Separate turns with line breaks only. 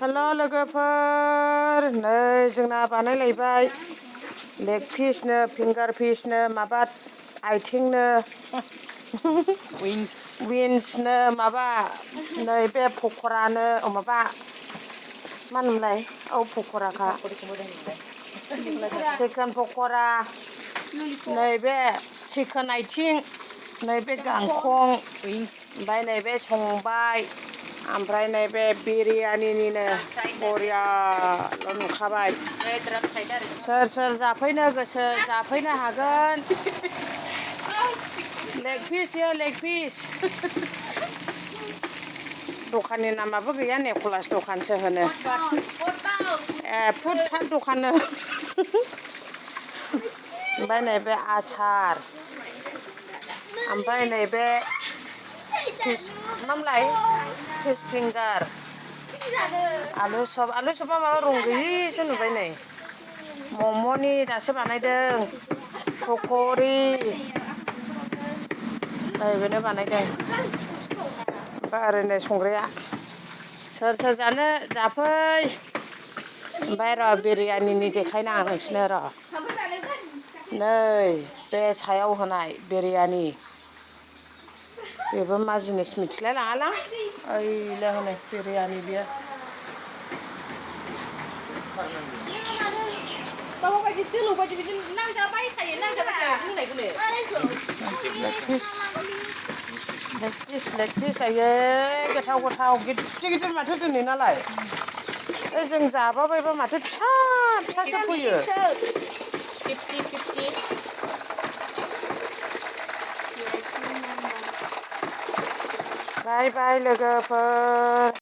हेल' लोगोफोर नै जोंना बानायलायबाय लेग पिसनो फिंगार पिसनो माबा आथिंनो विंसनो माबा नै बे पकरानो माबा मा होनोमोनलाय पकराखा चिकेन पकरा नैबे चिकेन आथिं नैबे गांखं ओमफ्राय नैबे संबाय ओमफ्राय नैबे बिरियानिनिनो बरियाल' नुखाबाय सोर सोर जाफैनो गोसो जाफैनो हागोन लेग पिस लेग पिस दखाननि नामाबो गैया नेकलास दखानसो होनो फुटपाथ दखान ओमफ्राय नैबे आसार ओमफ्राय नैबे फिस मामोनलाय फिस फिंगार आलु सबा माबा रं गैयिसो नुबाय नै मम'नि दासो बानायदों पकरि बेनो बानायदों ओमफ्राय ओरैनो संग्राया सोर सोर जानो जाफै ओमफ्राय र' बिरियानिनि देखायनो आं नोंसिनो र' नै बे सायाव होनाय बिरियानि बेबो मा जिनिस मिथिलाय लाङालां ओइले होनो बिरियानि बियो लेग पिस आयै गोथाव गिदिर माथो दिनैनालाय जों जाबाबायबा माथो फिसा फिसासो फैयो 50 बाय बाय लोगोफोर